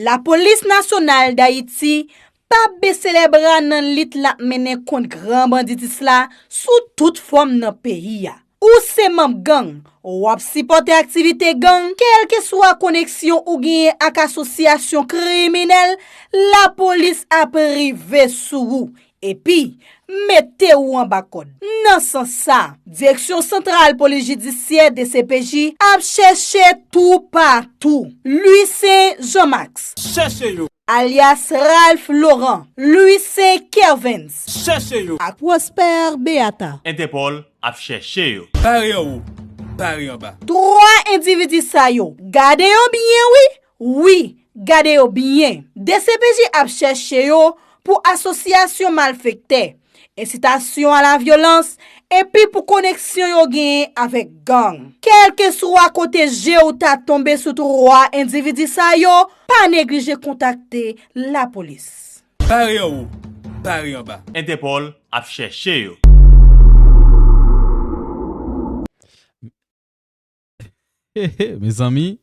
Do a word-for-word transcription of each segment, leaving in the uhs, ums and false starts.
Lapolis Nasyonal d Ayiti p ap bese lèbra nan lit l ap mennen kont gran banditis la sou tout fòm nan peyi a. Ou se manm gang, w ap sipòte aktivite gang, kèlkeswa koneksyon ou genyen ak asosyasyon kriminèl, lapolis ap rive sou ou. Epi, mete w anba kòd. Nan sans sa, Direksyon Santral Polis Jidisyè, D C P J, ap chèche toupatou Louissaint Jean Max, chèche yo, alyas Ralph Laurent, Louissaint Kervens, chèche yo, ak Prosper Beata. Entèpòl ap chèche yo. Pare w, pare anba. Twa endividi sa yo, gade yo byen wi. Wi, gade yo byen. D C P J ap chèche yo pou asosyasyon malfektè, ensitasyon a la vyolans, epi pou koneksyon yo genyen avèk gang. Kèlkeswa kote je w ta tonbe sou twa endividi sa yo, pa neglije kontakte lapolis. Pare anwo, pare anba. Entèpòl ap chèche yo. Mezanmi,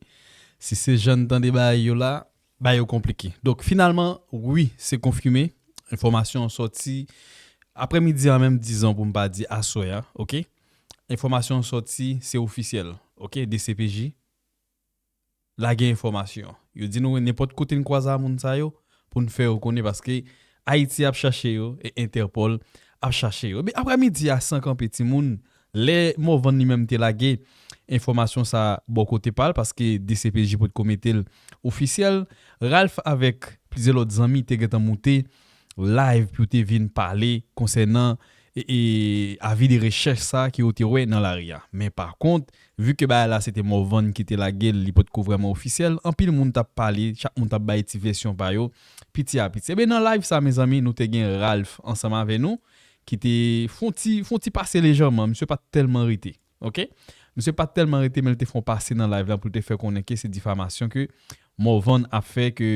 si se jan n tande bagay yo la, bagay yo konplike. Donk, finalman, wi, se konfime. Enfòmasyon an sòti. Aprèmidi an menm, dizon pou m pa di aswè a, oke? Enfòmasyon an sòti, se ofisyèl, oke? D C P J lage enfòmasyon. Yo di nou nenpòt kote n kwaze a moun sa yo, pou n fè yo konnen, paske Ayiti ap chache yo, e Entèpòl ap chache yo. Ebyen, aprèmidi a, san kanpe timoun, lè Morvan li menm te lage enfòmasyon sa bò kote pa l, paske D C P J potko mete l ofisyèl, Ralph avèk plizyè lòt zanmi te gentan moute live pou yo te vin pale konsènan e, e, avi de rechèch sa ke yo te wè nan lari a. Men pa kont, vi ke bagay la se te Morvan ki te lage l, li potko vrèman ofisyèl, anpil moun t ap pale, chak moun t ap bay ti vèsyon pa yo, piti a piti. Ebyen, nan live sa, mezanmi, nou te gen Ralph ansanm avè nou, ki te fè yon ti, fè yon ti pase lejèman, misye pa t tèlman rete. Oke? Misye pa t tèlman rete, men l te fè yon pase nan live la pou l te fè konnen ke se difamasyon ke Morvan ap fè, ke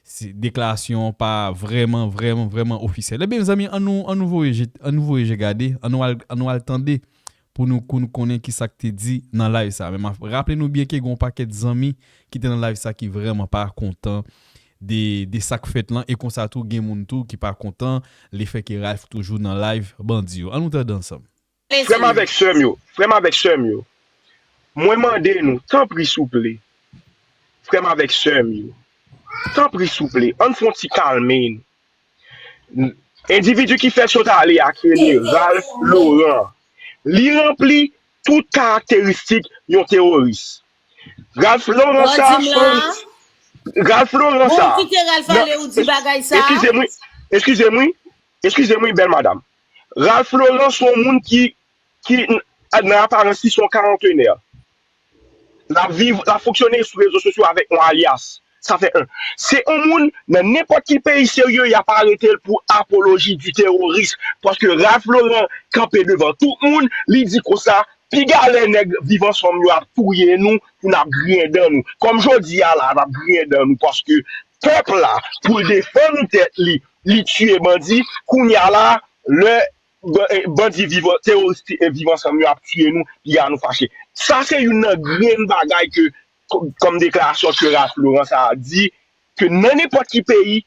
se deklarasyon pa vrèman, vrèman, vrèman ofisyèl. Ebyen, mezanmi, an nou, an nou voye je, an nou voye je gade, an nou al, an nou al tande pou nou, pou nou konnen ki sa k te di nan live sa. Men m ap raple nou byen ke gen yon pakèt zanmi ki te nan live sa ki vrèman pa kontan de, de sa k fèt lan, e konsa tou gen moun tou ki pa kontan lefè ke Ralph toujou nan live bandi yo. An nou tande ansanm. Frè m avèk sè m yo, frè m avèk sè m yo, mwen mande nou, tanpri souple, frè m avèk sè m yo, tanpri souple, ann fè yon ti kalme nou. Endividi ki fè sot ale a ki rele Ralph Laurent, li ranpli tout karakteristik yon teworis. Ralph Laurent sa, se yon, Ralph Laurent sa, ou kite Ralph ale, ou di bagay sa. Eskize m wi, eskize m wi, eskize m wi, bèl madanm. Ralph Laurent se yon moun ki, ki, nan aparans li se yon karantenè. L ap viv, l ap fonksyone sou rezo sosyo avèk yon alyas. Sa fè en. Se yon moun, nan nenpòt ki peyi serye, y ap arete l pou apoloji di teworis. Paske Ralph Laurent kanpe devan tout moun, li di konsa, piga lè nèg Viv Ansanm yo ap touye nou pou n ap griyen dan nou. Kòm jodi a la, n ap griyen dan nou paske pèp la, pou l defann tèt li, li tiye bandi. Kounye a la, lè ba-, eh, bandi Viv, teworis, eh, Viv Ansanm yo ap tiye nou, piga nou fache. Sa se youn nan grenn bagay ke, kò-, kòm deklarasyon ke Ralph Laurent sa a di, ke nan nenpòt ki peyi,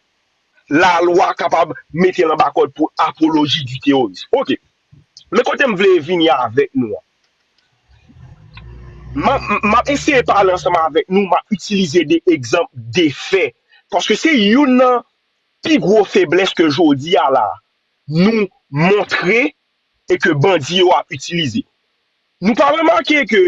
lalwa kapab mete l anba kòd pou apoloji di teworis. Oke. Men kote m vle vini avèk nou an. M ap, m ap eseye pale ansanm avèk nou, m ap itilize de egzanp, de fè. Paske se youn nan pi gwo feblès ke jodi a la, nou montre e ke bandi yo ap itilize. Nou pa remake ke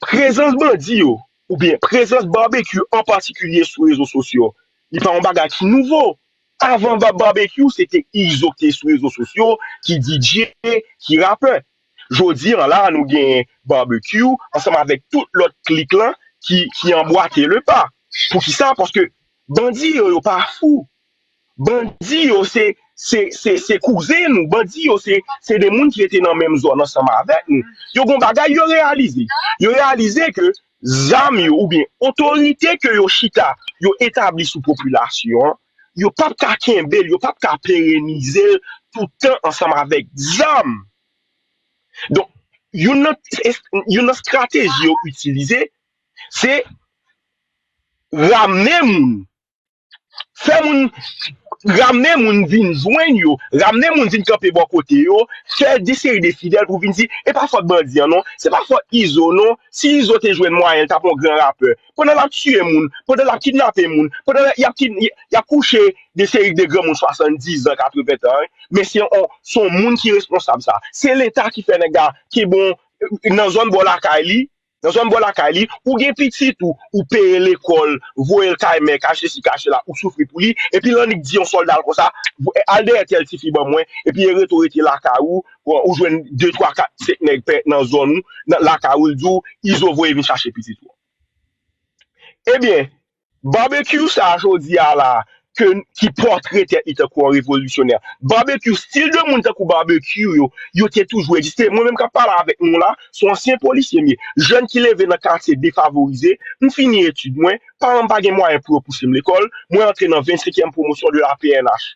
prezans bandi yo, oubyen prezans Barbecue an patikilye sou rezo sosyo, li pa yon bagay ki nouvo. Avan Ba-, Barbecue, se te Izo ki te sou rezo sosyo, ki D J, ki rapè. Jodi an la, nou gen Barbecue ansanm avèk tout lòt klik lan ki, ki anbwate le pa. Poukisa? Paske bandi yo, yo pa fou. Bandi yo se, se, se, se kouzen nou. Bandi yo se, se de moun ki rete nan menm zòn ansanm avèk nou. Yo gon bagay yo reyalize. Yo reyalize ke zam yo oubyen otorite ke yo chita, yo etabli sou popilasyon an, yo p ap ka kenbe l, yo p ap ka perenize l tout tan ansanm avèk zam. Donk, youn nan, youn nan estrateji yo itilize, se ramne moun, fè moun, ramne moun vin jwenn yo, ramne moun vin kanpe bò kote yo, fè de seri de fidèl pou vin di, e pa fòt bandi an non, se pa fòt Izo non, si Izo te jwenn mwayen, l t ap yon gran rapè. Pandan l ap tiye moun, pandan l ap kidnape moun, pandan l ap, y ap kouche de seri de granmoun swasanndizan, katreven tan, men se yon, se yon moun ki responsab sa. Se Leta ki fè nèg la kenbe w nan zòn bò lakay li, nan zòn bò lakay li, ou gen pitit ou, ou peye lekòl, voye l kay mè, kay sesi, kay sela, ou soufri pou li, epi l annik di yon sòlda l konsa, al dèyè tèl tifi ban mwen, epi e rete w rete lakay ou, ou jwenn de, twa, kat, senk nèg nan zòn ou, nan lakay ou, l di w, Izo voye vin chache pitit ou. Ebyen, Barbecue sa jodi a la, ke, ki pòtre tèt li tankou yon revolisyonè. Barbecue, stil de moun tankou Barbecue yo, yo te toujou egziste. Mwen menm k ap pale avèk nou la, se yon ansyen polisye m ye. Jèn ki leve nan katye defavorize, m fini etid mwen, paran m pa gen mwayen pou yo pouse m lekòl, mwen antre nan vennsenkyèm pwomosyon de la P N H.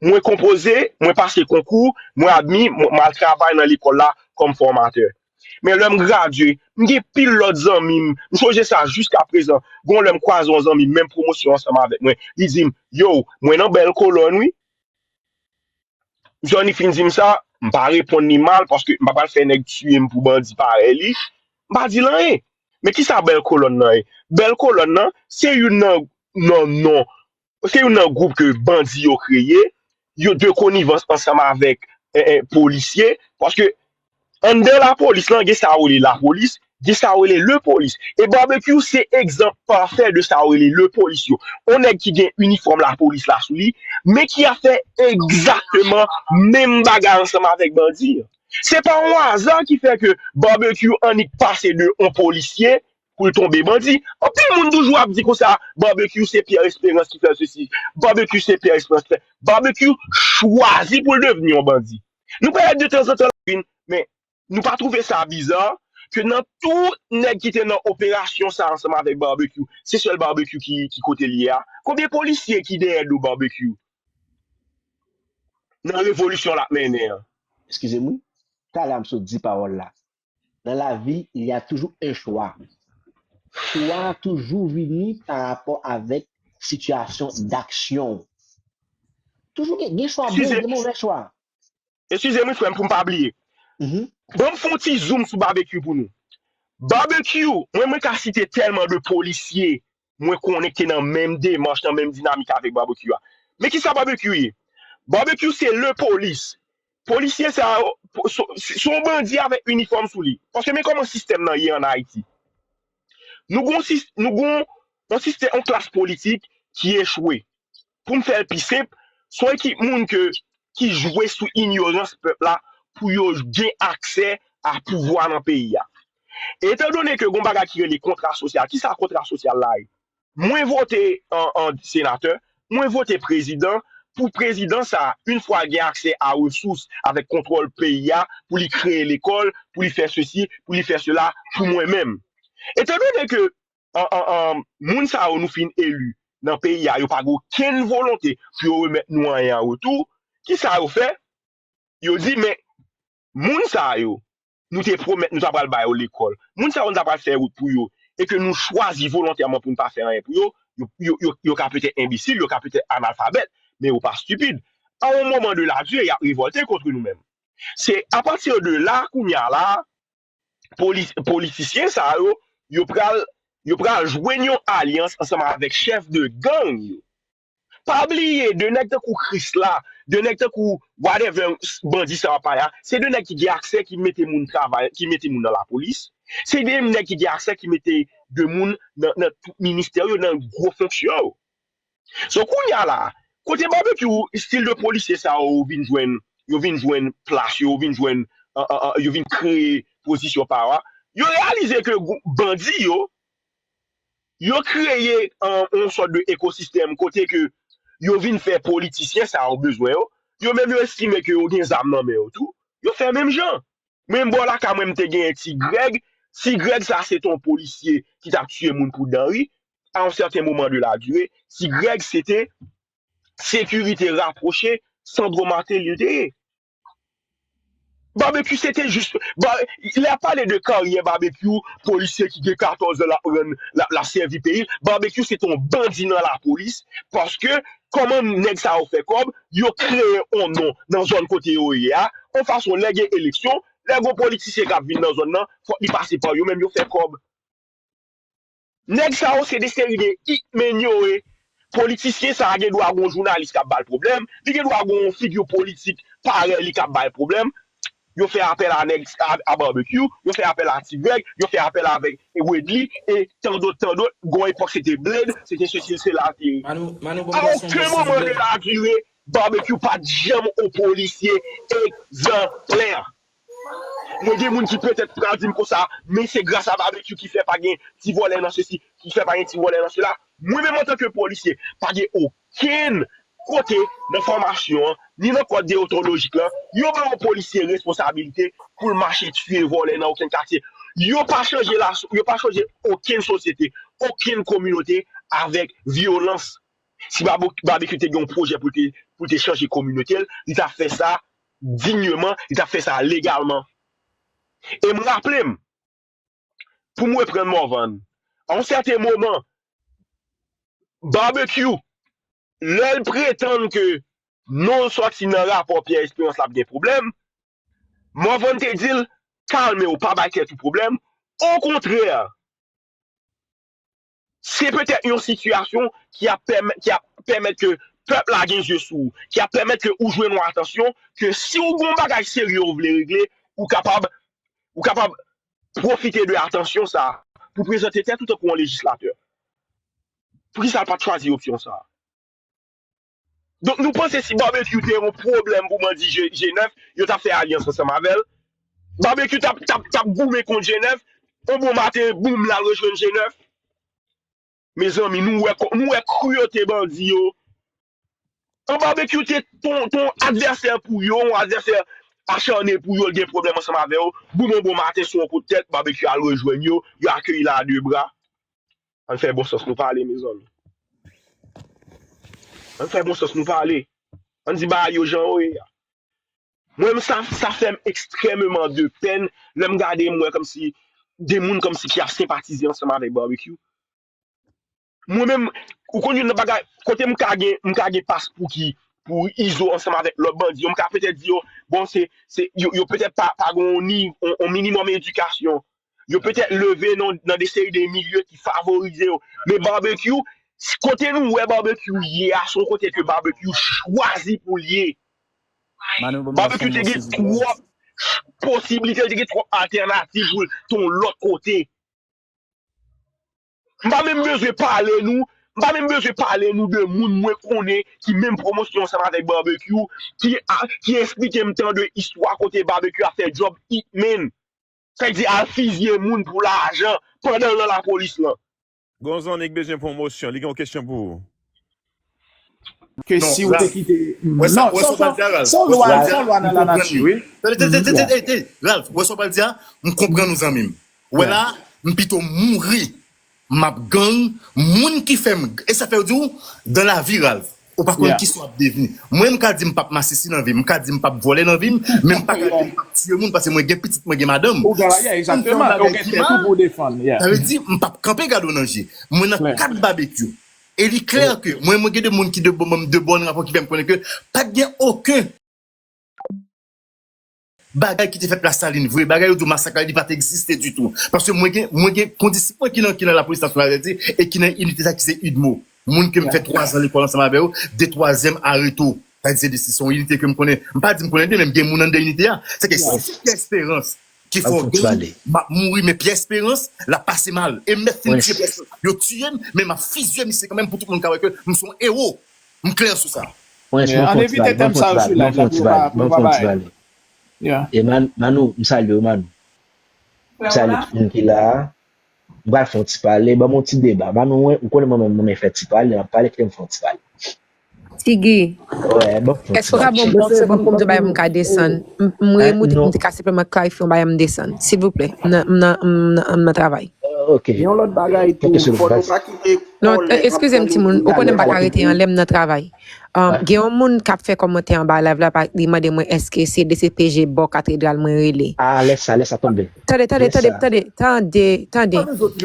Mwen konpoze, mwen pase konkou, mwen admi, mwen, mwen al travay nan lekòl la kòm fòmatè. Men lè m gradye, m gen pil lòt zanmi m, m sonje sa jiskaprezan. Gon lè m kwaze yon zanmi m, menm pwomosyon ansanm avèk mwen, li di m, yo, mwen nan bèl kolòn wi. Jan li fin di m sa, m pa reponn li mal, paske m pa pral fè nèg tiye m pou bandi parèy li. M pa di l anyen. Men kisa bèl kolòn nan ye? Bèl kolòn nan, se youn nan, nan non, se youn nan gwoup ke bandi yo kreye, yo de konivans ansanm avèk, eh, eh, polisye, paske anndan lapolis lan, gen sa yo rele lapolis, gen sa yo rele lepolis. E Barbecue se egzanp pafè de sa yo rele lepolis yo. On nèg ki gen inifòm lapolis la sou li, men ki ap fè egzakteman menm bagay ansanm avèk bandi an. Se pa yon aza ki fè ke Barbecue annik pase de yon polisye pou l tonbe bandi. Anpil moun toujou ap di konsa, Barbecue se Pierre Espérance ki fè sesi, Barbecue se Pierre Espérance ki fè. Barbecue chwazi pou l devni yon bandi. Nou pèmèt de tanzantan l ap vin, men nou pa twouve sa biza ke nan tout nèg ki te nan operasyon sa ansanm avèk Barbecue, se sèl Barbecue ki, ki kote l ye a? Konbyen polisye ki dèyè do Barbecue nan revolisyon l ap mennen an? Eskize m wi, talè a m sot di pawòl la. Dans la vie, il y a toujours un choix. Chwa a toujou vini pa rapò avèk sitiyasyon daksyon w. Toujou gen, gen chwa bon, gen move chwa. Eskize m wi frè m pou m pa bliye. Ban m fè yon ti zoom sou Barbecue pou nou. Barbecue, mwen, mwen ka site tèlman de polisye mwen konnen ki te nan menm demach, nan menm dinamik avèk Barbecue a. Men kisa Barbecue ye? Barbecue se lepolis. Polisye sa yo, se yon bandi avèk inifòm sou li. Paske men kòman sistèm nan ye ann Ayiti. Nou gon, nou gon yon sistèm, yon klas politik ki echwe. Pou m fè l pi senp, se yon ekip moun ke, ki jwe sou inyorans pèp la pou yo gen aksè a pouvwa nan peyi a. Etandone ke gon bagay ki rele kontra sosyal, kisa kontra sosyal la ye? Mwen vote an, an senatè, mwen vote prezidan, pou prezidan sa, yon fwa gen aksè a resous avèk kontwòl peyi a, pou li kreye lekòl, pou li fè sesi, pou li fè sela, pou mwen menm. Etandone ke an, an, an, moun sa yo nou fin eli nan peyi a, yo pa gen okenn volonte pou yo remèt nou anyen an retou, kisa yo fè? Yo di, men, moun sa yo, nou te pwomèt nou ta pral ba yo lekòl. Moun sa yo nou ta pral fè wout pou yo, e ke nou chwazi volontèman pou nou pa fè anyen pou yo, yo, yo, yo, yo ka petèt enbesil, yo ka petèt analfabèt, men yo pa stipid. A yon moman de la vie, y ap revòlte kont nou menm. Se apati de la, kounye a la, poli-, politisyen sa yo, yo pral, yo pral jwenn yon alyans ansanm avèk chèf de gang yo. Pa bliye, de nèg tankou Krisla, de nèg tankou whatever bandi sa yo ap pale a, se de nèg ki gen aksè, ki mete moun travay, ki mete moun nan lapolis. Se de nèg ki gen aksè, ki mete de moun nan, nan tout ministè yo, nan gwo fonksyon yo. So, kounye a la, kote Barbecue, stil de polisye sa yo vin jwenn, yo vin jwenn plas yo, yo vin jwenn, an, an, an, yo vin kreye pozisyon pa yo a, yo reyalize ke gou-, bandi yo, yo kreye, an, yon sòt de ekosistèm kote ke yo vin fè politisyen sa yo bezwen yo, yo menm yo estime ke yo gen zam nan men yo tou, yo fè menm jan. Men bò lakay mwen, m te genyen Ti Grèg. Ti Grèg sa se te yon polisye ki t ap tiye moun pou danri. A yon sèten moman de la dire, Ti Grèg se te sekirite rapwoche Sandro Martelly li te ye. Babekyou se te jis, lè y ap pale de karyè Babekyou, polisye ki gen katòz an l ap rann, l ap, l ap sèvi peyi l, Babekyou se te yon bandi nan lapolis, paske kòman nèg sa yo fè kòb, yo kreye yon non nan zòn kote yo ye a, yon fason lè gen eleksyon, lè gen yon politisyen k ap vin nan zòn nan, fòk li pase pa yo, menm yo fè kòb. Nèg sa yo se de seri de hitman yo ye. Politisyen sa a gen dwa gen yon jounalis k ap ba l pwoblèm, li gen dwa gen yon figi politik parèy li k ap ba l pwoblèm. Yo fè apèl a nèg a, a Barbecue, yo fè apèl a Ti Greg, yo fè apèl avèk Wedly, e tan dòt, tan dòt. Gon epòk se te Blade, se te sesi, se la te ye. Manou, Manou, ban m pase yon bon A okenn moman de ladire, Barbecue pa t janm yon polisye egzanplè. Mwen gen moun ki petèt pral di m konsa, men se gras a Barbecue ki fè pa gen ti vòlè nan sesi, ki fè pa gen ti vòlè nan sela. Mwen menm antanke polisye, pa gen okenn kote nan fòmasyon an, ni nan kòd deyontolojik lan, yo ba yon polisye responsabilite pou l mache tiye vòlè nan okenn katye. Yo pa chanje la, yo pa chanje okenn sosyete, okenn kominote avèk vyolans. Si Barbecue te gen yon pwojè pou l te, pou l te chanje kominote l, li t ap fè sa dinyman, li t ap fè sa legalman. E m raple m, pou m reprann Morvan, a yon sèten moman, Barbecue, lè l pretann ke non l sòti nan rapò Pierre Espérance l ap gen pwoblèm, Morvan te di l, kalme w, pa bay tèt ou pwoblèm. Okontrè, se petèt yon sitiyasyon ki ap pèmèt, ki ap pèmèt ke pèp la gen zye sou ou, ki ap pèmèt ke ou jwenn yon atansyon, ke si w gen yon bagay serye w vle regle, ou kapab, ou kapab pwofite de atansyon sa a pou prezante tèt ou tankou yon lejislatè. Poukisa l pa t chwazi opsyon sa a? Donk, nou panse si Barbecue te yon pwoblèm pou bandi G nèf, yo t ap fè alyans ansanm avè l. Barbecue t ap, t ap, t ap goumen kont G nèf, yon bon maten, boum, l al rejwenn G nèf. Mezanmi, nou wè, nou wè kriyote bandi yo. An Barbecue te ton, ton advèsè pou yo, yon advèsè acharné pou yo, l gen pwoblèm ansanm avè yo. Boum, yon bon maten, sou yon kout tèt, Barbecue al rejwenn yo, yo akeyi l a de bra. Ann fè bon sans nou pale, mezanmi. Ann fè bon sans nou pale. Ann di bagay yo jan yo ye a. Mwen menm, sa, sa fè m ekstrèmeman de pèn lè m gade, m wè kòmsi de moun kòmsi ki ap senpatize ansanm avèk Barbecue. Mwen menm, ou konn youn nan bagay, kote m ka gen, m ka gen pas pou ki, pou Izo ansanm avèk lòt bandi yo, m ka petèt di yo, bon, se, se, yo, yo petèt pa, pa gen yon ni, yon, yon minimòm edikasyon. Yo petèt leve nan, nan de seri de milye ki favorize yo. Men Barbecue, kote nou wè Barbecue ye a, se yon kote ke Barbecue chwazi pou l ye. Barbecue te gen twòp posiblite, li te gen twòp altènativ pou l te yon lòt kote. M pa menm bezwen pale nou, m pa menm bezwen pale nou de moun mwen konnen ki menm pwomosyon ansanm avèk Barbecue, ki, ki esplike m tan de istwa kote Barbecue ap fè djòb hitman. Sa vle di al fizye moun pou lajan pandan l nan lapolis lan. Gon zanmi k bezwen pwomosyon, li gen yon kesyon pou ou. Ke si ou te kite. Non, se yon lwa, se yon lwa nan lanati, wi. Ralph, wè sa w pral di a, m konprann ou zanmi m. Wè la, m pito mouri. M ap gang, moun ki fè m, e sa fè yo di w, dans la vie, Ralph, ou pa konn kisa w ap devni. Mwen, m ka di m p ap masisi nan vi m, m ka di m p ap vòlè nan vi m, men m pa ka di m p ap tiye moun, paske mwen gen pitit, mwen gen madanm. Si m fè yon bagay ki mal, sa vle di m p ap kanpe gade w nan je. Mwen nan kad Barbecue. E li klè ke mwen, mwen gen de moun ki de bon, de bon rapò ki fè m konnen ke pa t gen okenn bagay ki te fèt Lasalin vre, bagay yo di w masak la, li pa t egziste ditou. Paske mwen gen, mwen gen kondisip mwen ki nan, ki nan lapolis nasyonal Ayiti e ki nan inite sa ki se UDMO. Moun ke m fè twazan lekòl ansanm avè yo, de twazyèm a reto. Sa vle di se de, se yon inite ke m konnen. M pa di m konnen byen, men m gen moun anndan inite a. Se ke si se Pierre Espérance ki fè w gang, m ap mouri, men Pierre Espérance, l ap pase mal. E m mèt fin tiye Pierre Espérance. Yo tiye m, men m ap fizye misye kanmenm pou tout moun ka wè ke m se yon ewo. M klè sou sa. Ann evite tèm sa yo sou live la pou yo pa, pou yo pa bay. E Manou, m salye w, Manou. M salye tout moun ki la a. M pral fè yon ti pale, ban m yon ti deba. Manou, ou konnen mwen menm, m renmen fè ti pale, m ap pale, kite m fè yon ti pale. Tigi, èske w ka ban m yon segonn pou m di yon bagay pou m ka desann? M remoute pou m te ka senpleman klarifye yon bagay, m desann. Silvouplè, m nan, m nan, m nan, m nan travay. Ok. Gen yon lòt bagay tou, fò nou pa kite. Non, eskize m, timoun, ou konnen m pa ka rete anlè m nan travay. Gen yon moun k ap fè kòmantè anba live la, li mande mwen èske se D C P G bò katedral mwen rele. Ah, lè sa, lè sa tonbe. Tande, tande, tande, tande, tande, tande.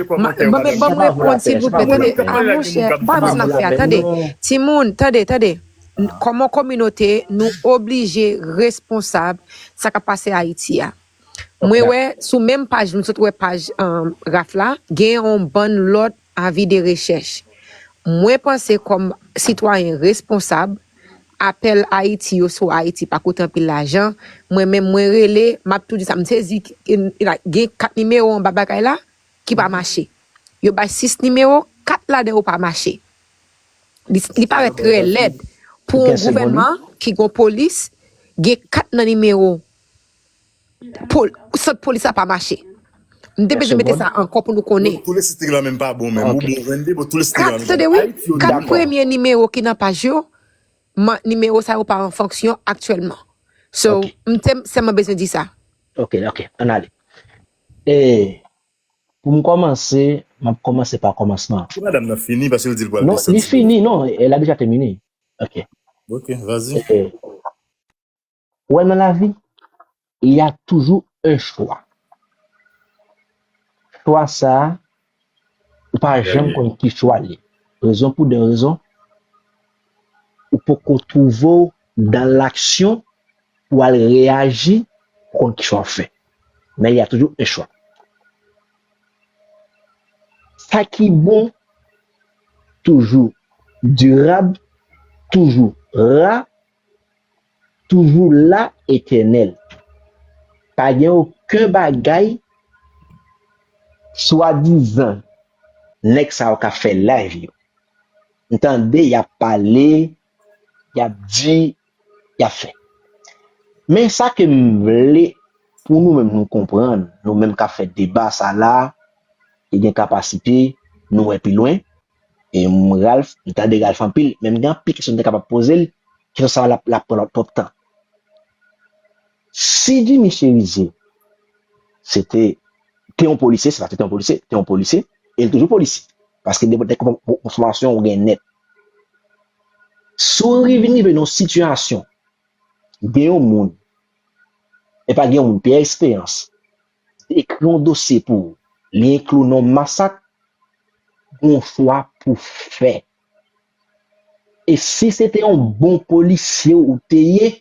Ban m reponn, silvouplè, tande. Ah, monchè, pa vin nan fè a, tande. Timoun, tande, tande. Kòm yon kominote, nou oblije responsab sa k ap pase Ayiti a. Mwen wè sou menm paj, m sot wè paj Raf la, gen yon bann lòt avi de rechèch. Mwen panse kòm sitwayen responsab, apèl Ayiti yo sou Ayiti pa koute anpil lajan, mwen menm mwen rele, m ap tou di sa, m sezi gen kat nimewo anba bagay la ki pa mache. Yo bay sis nimewo, kat ladan yo pa mache. Li parèt trè lèd pou yon gouvènman ki gen yon polis, gen kat nan nimewo sant polis la pa mache. M te bezwen mete sa ankò pou nou konnen. Tou lesitik la menm pa bon menm. Ou bon vennde, bon tou lesitik la menm. Tande wi, kat premye nimewo ki nan paj yo, nimewo sa yo pa an fonksyon aktyèlman. So, m te sèlman bezwen di sa. Ok, ok, ann ale. E, pou m kòmanse, m ap kòmanse pa kòmansman. Pou madanm nan fini, paske l di l pral desann. Non, li fini, non, elle a déjà terminé. Ok. Ok, vas-y. Ok. Ou wè nan lavi, il y a toujours un choix. Chwa sa a, ou pa janm konn ki chwa l ye. Rezon pou de rezon, ou poko twouve w dan laksyon pou al reyaji pou konn ki chwa w fè. Men il y a toujours un choix. Sa ki bon, toujou dirab, toujou ra, toujou la, etènèl. Pa gen okenn bagay, swadizan, nèg sa yo k ap fè live yo. M tande y ap pale, y ap di, y ap fè. Men sa ke m vle pou nou menm nou konprann, nou menm k ap fè deba sa la, ki gen kapasite, nou wè pi lwen, E m Ralph, m tande Ralph anpil, men m gen anpil kesyon m te kapab poze l, kesyon sa a l ap, l ap pran twòp tan. Si Jimmy Chérizier se te, te yon polisye, se pa se te yon polisye, te yon polisye, e l toujou polisye. Paske depi w te pran fòmasyon ou gen nèt. Si w vin rive nan yon sitiyasyon, gen yon moun, e pa gen yon moun, Pierre Espérance, ekri yon dosye pou ou, li enkli w nan masak, gon chwa pou fè. E si se te yon bon polisye ou te ye,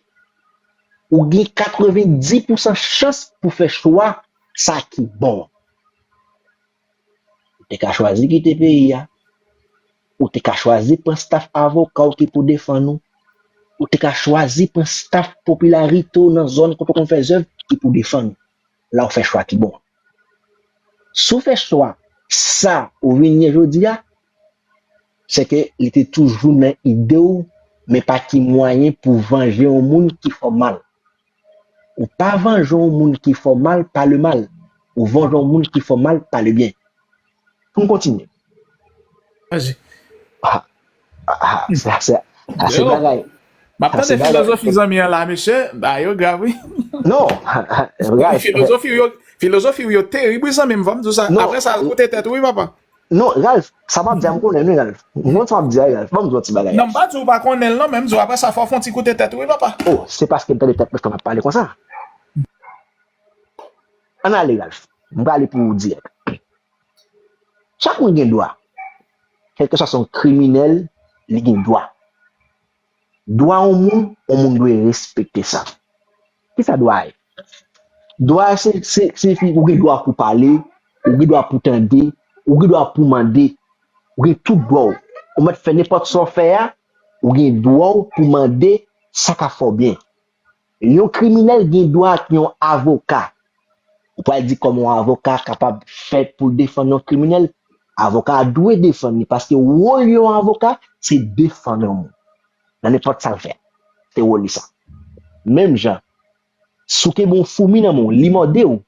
ou gen katrevendis pousan chans pou fè chwa sa ki bon an. Ou te ka chwazi kite peyi a. Ou te ka chwazi pran staff avoka w ki pou defann ou. Ou te ka chwazi pran staff popilarite w nan zòn kote w konn fè zèv ki pou defann ou. La w fè chwa ki bon an. Si w fè chwa sa ou vin ye jodi a, se ke li te toujou nan ide w, men pa ki mwayen pou vanje yon moun ki fè w mal. Ou pa vanje yon moun ki fè w mal pa le mal. Ou vanje yon moun ki fè w mal pa le bien. Pou m kontinye. Vas-y. Ah, ah, ah, sa, sa, sa se bagay. M ap tande filozofi zanmi an la, mesye. Bagay yo grav, wi. Non, Ralph. Filozofi yo, filozofi yo terib, wi, zanmi m. Fò m di w sa. Apre sa, al koute tèt ou, wi, papa. Non, Ralph, sa m ap di a, m konnen, wi, Ralph. M konn sa m ap di a, Ralph. Ban m di w yon ti bagay. Non, m pa di w pa konnen l, non, men m di w apre sa, fò w fè yon ti koute tèt ou, wi, papa. Oh, se paske m tande tèt mwen fè m ap pale konsa. Ann ale, Ralph. M prale pou ou dirèk. Chak moun gen dwa. Kèlkeswa se yon kriminèl, li gen dwa. Dwa yon moun, yon moun dwe respekte sa. Kisa dwa a ye? Dwa a se, se, se ou gen dwa pou pale, ou gen dwa pou tande, ou gen dwa pou mande, ou gen tout dwa w. Ou mèt fè nenpòt sa w fè a, ou gen dwa w pou mande sa k ap fè w byen. Yon kriminèl gen dwa ak yon avoka. Ou pral di kòman yon avoka kapab fè pou l defann yon kriminèl? Avoka a dwe defann li paske wòl yon avoka se defann yon moun nan nenpòt sa l fè. Se wòl li sa. Menm jan, si w kenbe yon foumi nan men w, li mòde w,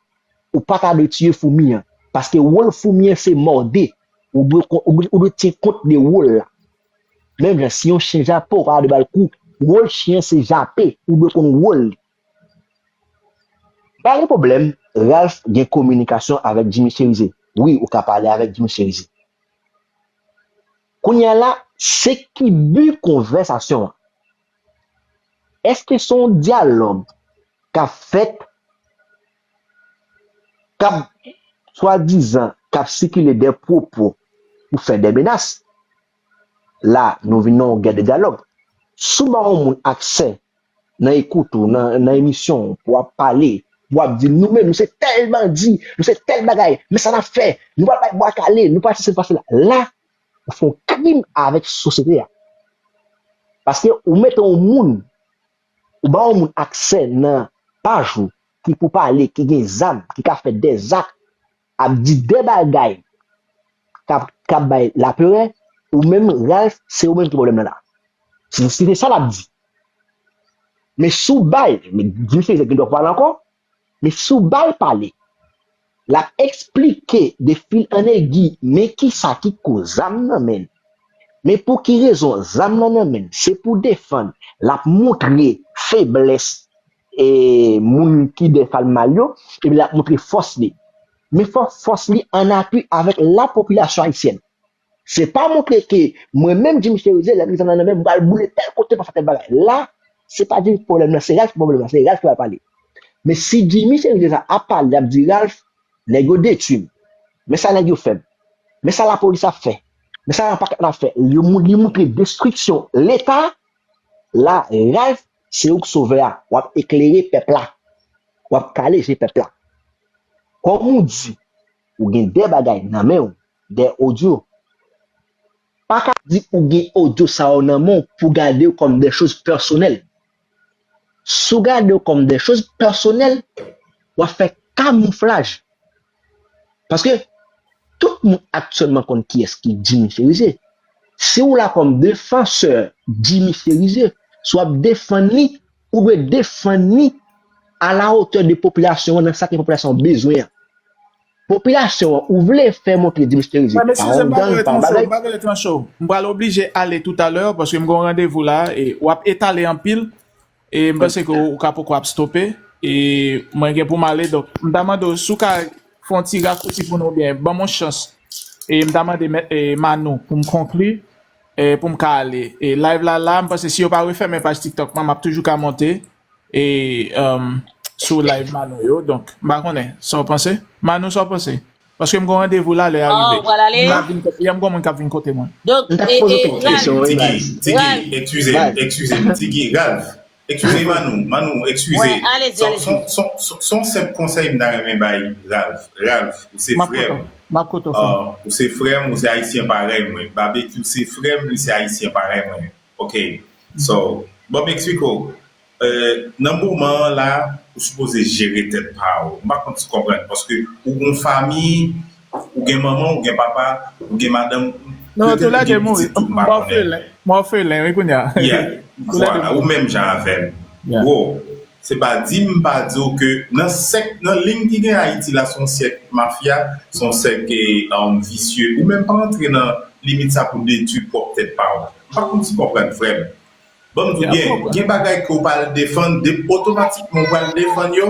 ou pa ta dwe tiye foumi an. Paske wòl foumi an se mòde. Ou dwe, ou dwe, ou dwe tyen kont de wòl la. Menm jan, si yon chen jape w, ou pa ta dwe ba l kou. Wòl chen an se jape. Ou dwe konn wòl li. Pa gen pwoblèm, Ralph gen kominikasyon avèk Jimmy Chérizier. Wi, ou ka pale avèk Jimmy Chérizier. Kounye a la, se ki bi konvèsasyon an? Èske se yon dyalòg k ap fèt, k ap swadizan, k ap sikile de pwopo pou fè de menas? La, nou vin nan yon gè de dyalòg. Si w ba yon moun aksè nan ekout ou, nan, nan emisyon w, pou w ap pale, pou w ap di, nou menm, nou se tèl bandi, nou se tèl bagay, men sa n ap fè, nou pral bay bwa kale, nou pral fè sesi, fè sela. La, ou fè yon krim avèk sosyete a. Paske ou mete yon moun, ou ba yon moun aksè nan paj ou, ki pou pale, ki gen zam, ki ka fè de zak, ap di de bagay k ap, k ap bay laperè, ou menm, Ralph, se ou menm ki pwoblèm nan la. Si, si se sa l ap di. Men si w bay, men Jimmy Chérizier gen dwa pale ankò, men si w bay pale, l ap eksplike de fil an egi, men kisa ki koz zam nan men l. Men pou ki rezon zam nan nan men l, se pou defann, l ap montre feblès e moun ki defal mal yo, epi l ap montre fòs li. Men fò fòs li an apui avèk la popilasyon ayisyèn. Se pa montre ke mwen menm, Jimmy Chérizier, lè m nan men m, m pral boule tèl kote, m pral fè tèl bagay. La, se pa Jimmy ki pwoblèm nan, se Ralph ki pwoblèm nan, se Ralph ki pral pale. Men si Jimmy Chérizier sa ap pale, l ap di, Ralph, nèg yo detwi m. Men sa nèg yo fè m. Men sa lapolis ap fè. Men sa yon pakèt ap fè. Li, li montre destriksyon Leta. La, Ralph, se ou k sovè a. W ap eklere pèp la. W ap kale je pèp la. Kòm ou di, ou gen de bagay nan men w, de odyo. Pa ka di ou gen odyo sa yo nan men w pou gade yo kòm de choz pèsonèl. Si w gade yo kòm de choz pèsonèl, w ap fè kamouflaj. Paske tout moun aktyèlman konn kiyès ki Jimmy Chérizier. Si w la kòm defansè Jimmy Chérizier, si w ap defann li, ou dwe defann li a la hauteur de popilasyon an, nan sa ke popilasyon an bezwen an. Popilasyon an, ou vle fè montre Jimmy Chérizier pa yon gang, pa yon bagay. M pral oblije ale toutalè paske m gen yon randevou la e w ap etale anpil. E m panse ke ou ka poko ap stope. E mwen gen pou m ale. Donk, m ta mande w si w ka fè yon ti rakouti pou nou oubyen ban m yon chans. E m ta mande mèt, e, Manou pou m konkli, e, pou m ka ale. E live la la, m panse si yo pa refèmen paj TikTok mwen, m ap toujou ka monte e, um, sou live Manou yo. Donk, m pa konnen sa w panse. Manou, sa w panse? Paske m gen yon randevou la, lè a rive. M gen yon moun k ap vin kote mwen. M t ap poze w kèk kesyon, wi, Tigi, Tigi, eskize m, eskize m, Tigi, Ralph, eskize Manou, Manou, eskize. Se yon senp konsèy m ta renmen bay Ralph. Ralph, ou se frè m. M ap koute w, frè m. Ou se frè m, ou se ayisyen parèy mwen. Babekyou se frè m, li se ayisyen parèy mwen. Ok. So, ban m eksplike w. Nan moman an la, ou sipoze jere tèt pa w. M pa konn si w konprann, paske ou gon fanmi, ou gen manman, ou gen papa, ou gen madanm, non, tou lè de mouri. M òfelen, m òfelen, wi, kounye a. Vwala, ou menm jan avè m. Bro, se pa di m pa di w ke nan sèk, nan liy ki gen Ayiti la, se yon sèk mafya, se yon sèk, e, visye. Ou menm pa rantre nan limit sa pou detwi pwòp tèt pa w. M pa konn si w konprann, frè m. Ban m di w byen, gen bagay ke w pral defann, de, otomatikman w pral defann yo,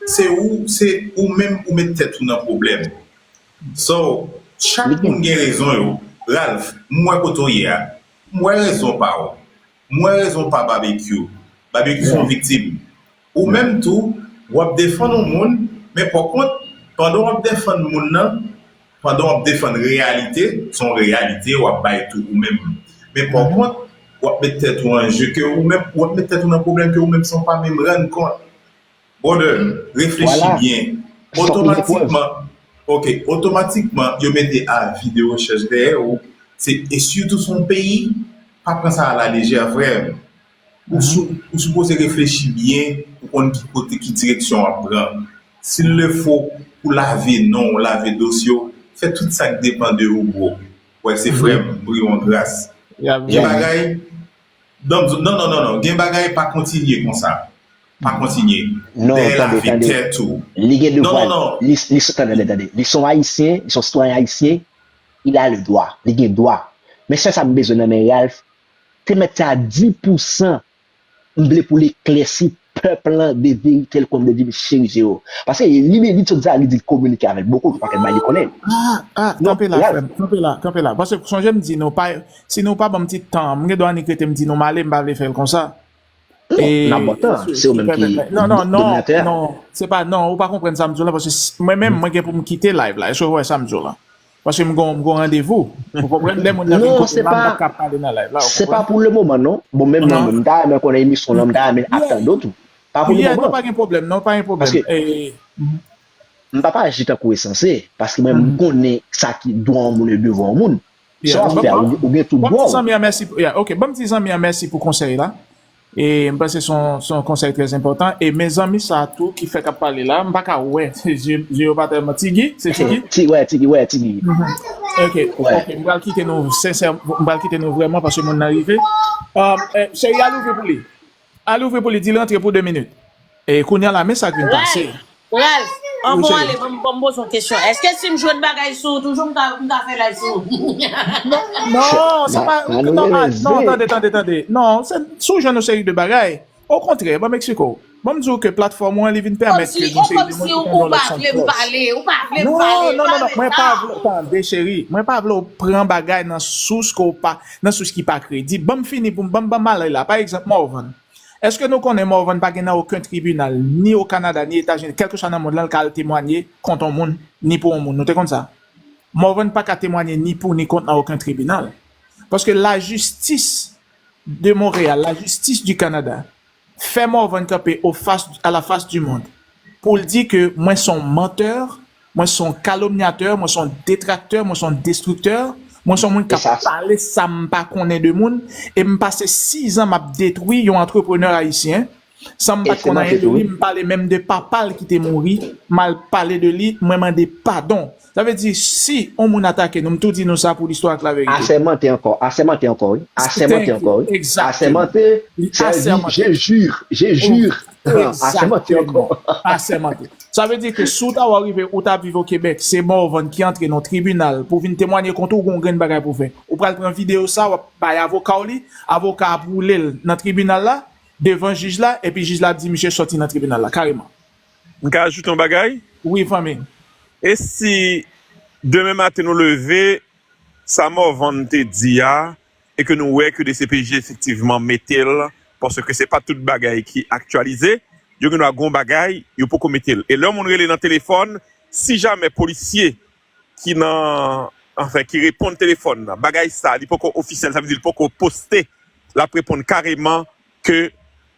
se ou, se ou menm ou met tèt ou nan pwoblèm. So, chak moun gen rezon yo. Ralph, m wè kote w ye a. M wè rezon pa w. M wè rezon pa Babekyou. Babekyou se yon viktim. Ou menm tou, w ap defann yon moun, men pòkont, pandan w ap defann moun nan, pandan w ap defann reyalite, se yon reyalite w ap bay tou ou menm. Men pòkont, w ap met tèt ou an je ke ou menm, w ap met tèt ou nan pwoblèm ke ou menm san w pa menm rann kont. Brother, reflechi byen. Otomatikman, ok, otomatikman, yo mete avi de rechèch dèyè ou. Se, e sitou se yon peyi, pa pran sa a la lejè, frè m. Ou, sou, ou sipoze reflechi byen pou konn ki kote, ki direksyon w ap pran. S'il le faut, pou lave non w, lave dosye w, fè tout sa k depann de ou, bro. Wè, se frè m, m ri w an gras. Gen bagay, non, non, non, non, non, gen bagay pa kontinye konsa. Pa kontinye. Dèyè lave tèt ou. Li gen devwa. Li, li, tande, tande, tande. Li se yon Ayisyen, li se yon sitwayen ayisyen, il a le droit. Li gen dwa. Men sèl sa m bezwen nan men Ralph, te mèt sa a dis pousan, m vle pou l eklèsi. pèp lan de verite l konn de di m cheri cheri. Paske li menm li sot di sa, li di l kominike avèk bokou, li pa fè bay li konnen. Ah, ah, kanpe la, frè m. Kanpe la, kanpe la. Paske sonje m di nou, pa, si nou pa ban m ti tan, m gen dwa annik rete m di nou m ale, m pa vle fè l konsa. Non, n ap ba w tan, se ou menm ki dominatè a. Non, non, non, se pa, non, ou pa konprann sa m di w la, paske mwen menm, mwen gen pou m kite live la, èske w wè sa m di w la? Paske m gon, m gon randevou. Ou konprann? Lè moun nan vin kote m la, m pa ka pale nan live la. Se pa pou le moman, non. Bon, menm mwen, m ta renmen konnen emisyon lan, m ta renmen ap tande w tou. Pa pou le moman. Non, pa gen pwoblèm, non, pa gen pwoblèm. Paske m p ap aji tankou esanse, paske mwen, m konnen sa ki dwa yon moun e devwa yon moun. Sa w ap fè a, ou gen tout dwa w. Ok, ban m di zanmi an mèsi pou konsèy la. E m panse se yon, se yon konsèy trè enpòtan. E mezanmi sa a tou ki fèk ap pale la, m pa ka wè. Je, je yo pa tèlman Tigi, se Tigi? Ti, wè, Tigi, wè, Tigi. Ok, ok, m pral kite nou sensè, m pral kite nou vrèman paske moun nan rive. Cheri, al ouvri pou li. Al ouvri pou li, di l rantre pou de minit. E kounye a la, men sa k vin pase. Ralph, anvan w ale, ban m, ban m poze yon kesyon. Èske si m jwenn bagay sou ou toujou, m ka, m ka fè live sou ou? Non, se pa, non, non, tande, tande, tande. Non, si w jwenn yon seri de bagay, okontrè, ban m eksplike w. Ban m di w ke platfòm ou an, li vin pèmèt ke yon seri de moun ki konn yon lòt son pwòch. Non, non, non, non, mwen pa vle, tande, cheri, mwen pa vle w pran bagay nan sous ke w pa, nan sous ki pa kredib. Ban m fini pou m, ban m, ban m ale la. Pa egzanp, Morvan. Èske nou konnen Morvan pa gen nan okenn tribinal, ni o Kanada, ni Etazini, kèlkeswa nan mond lan, l ka al temwanye kont yon moun, ni pou yon moun? Nou te konn sa? Morvan pa ka temwanye ni pou ni kont nan okenn tribinal. Paske lajistis de Montréal, lajistis du Canada, fè Morvan kanpe o fas, à la face du monde, pou l di ke mwen se yon mantè, mwen se yon kalomnyatè, mwen se yon detraktè, mwen se yon destriktè, mwen se yon moun k ap pale sa m pa konnen de moun, e m pase sizan m ap detwi yon antreprenè ayisyen, san m pa t konn anyen de li, m pale menm de papa l ki te mouri, m al pale de li, mwen mande padon. Sa vle di, si yon moun atake nou, m tou di nou sa pou listwa ak laverite. Asèmante ankò, asèmante ankò, wi. Asèmante ankò, wi. Asèmante, sa vle di, je jure, je jure. Asèmante ankò. Asèmante. Sa vle di ke si w ta wè w rive, ou ta viv o Kebèk, se Morvan ki antre nan tribinal pou vin temwanye kont ou, ou gen yon grenn bagay pou w fè. Ou pral pran videyo sa, w ap bay avoka w li, avoka ap woule l nan tribinal la, devan jij la, epi jij la ap di misye sòti nan tribinal la, kareman. M ka ajoute yon bagay? Wi, fanmi. E si demen maten nou leve, sa Morvan te di a, e ke nou wè ke D C P J efektivman mete l, paske se pa tout bagay ki aktyalize, yo gen dwa gen yon bagay, yo poko mete l. E lè yon moun rele nan telefòn, si jamè polisye ki nan, anfen, ki reponn telefòn nan, bagay sa, li poko ofisyèl, sa vle di li poko poste, l ap reponn kareman ke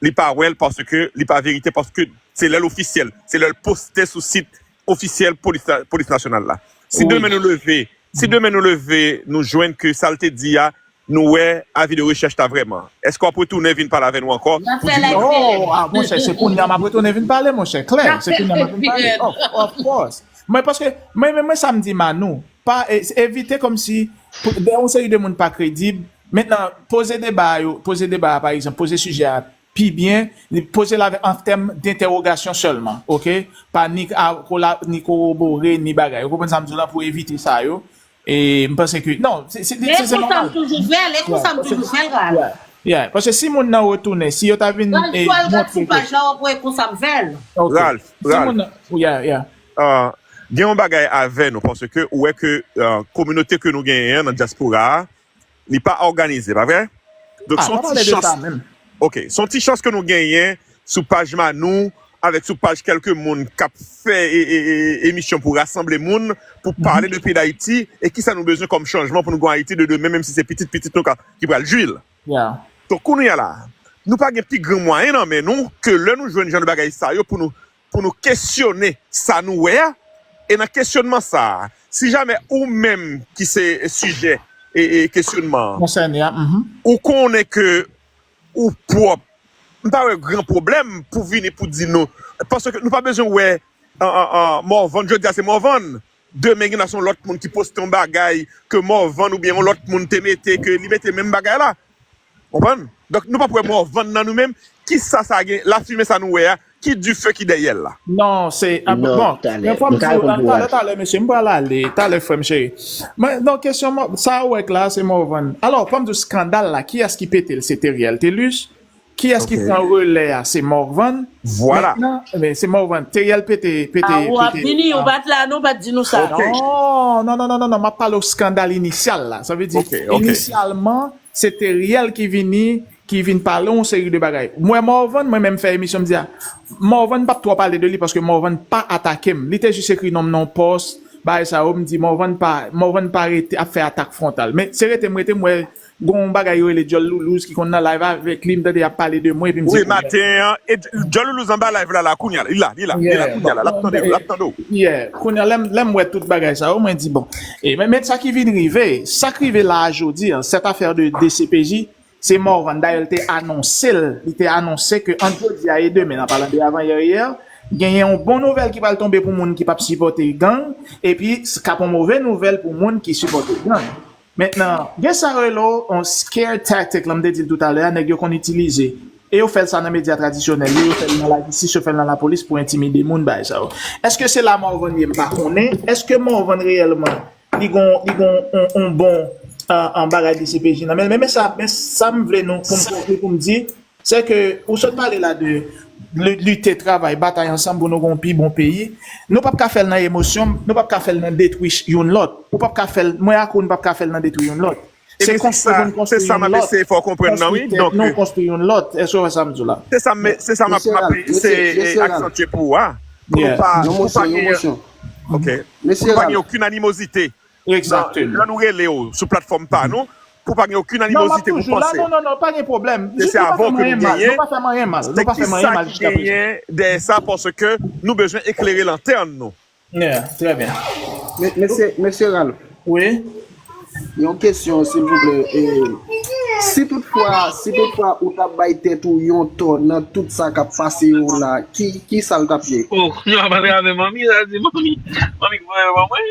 li pa wè l paske li pa verite, paske se lè l ofisyèl, se lè l poste sou sit ofisyèl polis, polis nasyonal la. Si demen nou leve, si demen nou leve, nou jwenn ke sa l te di a, nou wè avi de rechèch ta vrèman. Èske w ap retounen vin pale avè nou ankò? Pou di nou, oh, ah, monchè, se kounye a m ap retounen vin pale, monchè. Klè, se kounye a m ap vin pale. Of, of course. Mwen, paske, mwen, mwen, mwen, sa m di Manou, pa, e, evite kòmsi, pou, de yon seri de moun pa kredib. Mentnan, poze deba a yo, poze deba a, pa egzanp, poze sijè a pi byen, li poze l avè, an tèm dentèwogasyon sèlman, oke? Pa ni a, kola, ni kowobore, ni bagay. Ou konprann sa m di w la, pou evite sa yo. E m panse ke, non, se, se, se, se nòmal. E konsa m toujou fè l, e konsa m toujou fè l, Ralph. Yeah, paske si moun nan retounen, si yo ta vin, e, montre ke. Ralph, si w al gad sou paj la, w ap wè konsa m fè l. Oke. Ralph, si moun nan, yeah, yeah. Ah, gen yon bagay avè nou, paske ou wè ke, ah, kominote ke nou genyen an nan dyaspora a, li pa òganize, pa vre? Donk, se yon ti chans. Ok, se yon ti chans ke nou genyen sou paj Manou, avèk sou paj kèlke moun k ap fè e, e, e, emisyon pou rasanble moun, pou pale de peyi Dayiti, e kisa nou bezwen kòm chanjman pou nou gen yon Ayiti de demen, menm si se pitit pitit nou ka, ki pral jwi l. Donk, kounye a la, nou pa gen pi gran mwayen nan men nou ke lè nou jwenn jan de bagay sa yo pou nou pou nou kesyone sa nou wè a, e nan kesyonman sa a, si jamè ou menm ki se sijè e, e kesyonman an, ou konnen ke ou pwòp, m pa wè gran pwoblèm pou vini pou di nou, paske nou pa bezwen wè an, an, an, Morvan, jodi a se Morvan, demen gen nan se yon lòt moun ki poste yon bagay ke Morvan oubyen yon lòt moun te mete, ke li mete menm bagay la. Konprann? Donk, nou p ap wè Morvan nan nou menm. Kisa sa gen? Lafimen sa nou wè a, ki dife ki dèyè l la? Non, se, ah, bon, men fò m di w, talè, talè, mesye, m pral ale, talè, frè m cheri. Men, non, kesyon, sa ou wè k la, se Morvan. Alò, fò m di w, eskandal la, kiyès ki pete l? Se Theriel Thelus, Kiyès ki pran relè a? Se Morvan. Vwala. Mentnan, men se Morvan. Teriel pete, pete, pete. A, ou ap vini, ou pa t la non, ou pa t di nou sa. Non, non, non, non, non, non, m ap pale w eskandal inisyal la. Sa vle di, inisyalman, se Teriel ki vini, ki vin pale yon seri de bagay. Mwen, Morvan, mwen menm fè emisyon, m di a, Morvan p ap twò pale de li paske Morvan pa atake m. Li te jis ekri non m nan yon pòs, bagay sa yo, m di Morvan pa, Morvan pa rete ap fè atak fwontal. Men se rete m rete, m wè gon bagay yo rele Djòl Loulouz ki konn nan live avèk li, m tande y ap pale de mwen, epi m di, wi, maten an, e Dj-, Djòl Loulouz anba live la, la, kounye a, li la, li la, li la, kounye a la, l ap tande w, l ap tande w. Yeah, kounye a, lè m, lè m wè tout bagay sa yo, mwen di, bon. E men, men sa ki vin rive, sa k rive la a jodi a, cette affaire de D C P J, se Morvan, dayè, l te anonse l, li te anonse ke ant jodi a e demen, an palan de avan yè, yè, genyen yon bon nouvèl ki pral tonbe pou moun ki p ap sipòte gang, epi s-, k ap yon move nouvèl pou moun ki sipòte gang. Mentnan, gen sa yo rele yon scare tactic, la m te di l toutalè a, nèg yo konn itilize. E yo fè l sa nan medya tradisyonèl yo, yo fè l nan lajistis, yo fè l nan lapolis pou entimide moun, bagay sa yo. Èske se la Morvan ye? M pa konnen. Èske Morvan reyèlman, li gon, li gon on, on bon, an, an bagay D C P J nan men l? Men, men sa, men sa m vle nou, pou m konkli, pou m di, se ke ou sot pale la de li-, lite, travay, batay ansanm pou nou gon pi bon peyi. Nou p ap ka fè l nan emosyon, nou p ap ka fè l nan detwi ch-, youn lòt. Ou p ap ka fè l, mwen ak ou, nou p ap ka fè l nan detwi youn lòt. Se konstwi pou n konstwi youn lòt. Konstwi tèt nou, konstwi youn lòt. Èske w wè sa m di w la? Se sa m, se sa m ap, m ap, se, e, aksantye pou ou a. Pou nou pa, pou pa gen, ok. Pou nou pa gen okenn animozite. Lè nou rele w sou platfòm pa nou, pou pa gen okenn animozite pou panse. Non, non, non, pa gen pwoblèm. Se sa, avan ke nou genyen, se kisa ki genyen dèyè sa, paske nou bezwen eklere lantèn nou. Yeah, trè byen. Men, mesye, mesye Ralph. Wi. Yon kesyon, silvouplè. E, si toutfwa, si toutfwa ou t ap bay tèt ou yon tò nan tout sa k ap pase yo la, ki, ki sa l t ap ye? Oh, nou ap atrave manmi, sa di manmi, manmi k voye ban mwen.